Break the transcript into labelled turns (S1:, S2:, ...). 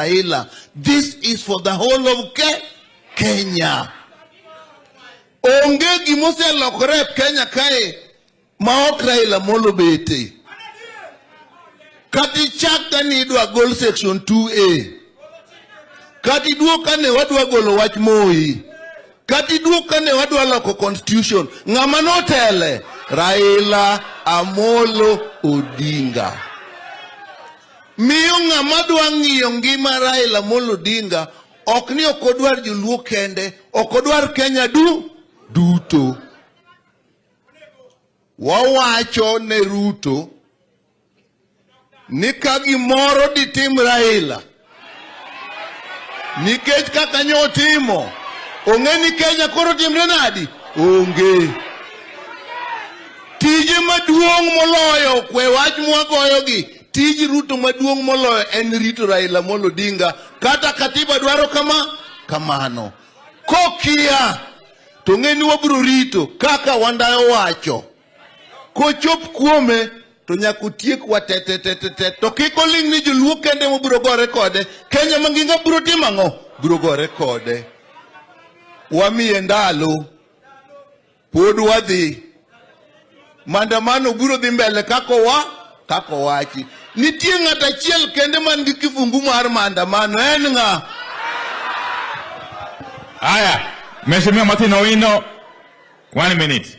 S1: Raila. This is for the whole of Kenya. Onge gima oselokore e Kenya kae ma ok Raila Amolo bete. Kata ichak ka ni idwa gol section 2A. Kata iduok ka ne wadwa golo wach Moi. Kata iduok ka ne wadwa loko constitution. Ng'ama notele? Raila Amolo Odinga. Miyo ng'ama dwa ng'iyo ngima Raila Amolo Odinga ok ni ok odwar joluo kende, ok odwar Kenya duto. Wawacho ne Ruto ni ka gimoro ditim Raila nikech kaka nyo otimo ong'e ni Kenya koro timre nadi? Onge. Tije maduong' moloyo kwe wach mwagoyogi, tij Ruto maduong' moloyo en rito Raila Amolo Odinga kata katiba dwaro kama kamano. Kokia to ng'e ni wabiro rito kaka Wandayo wacho. Kochop kuome to nyaka otiek wa te te te te te. To kik oling' ni joluo kende mobiro gore kode. Kenya mangima biro timo ang'o? Biro gore kode. Wamiye ndalo. Pod wadhi. Maandamano biro dhi mbele kaka owachi. Nitie ng'at achiel kende man gi kifungu mar maandamano. En ng'a?
S2: Haya, Mheshimiwa Martin Owino, 1 minute.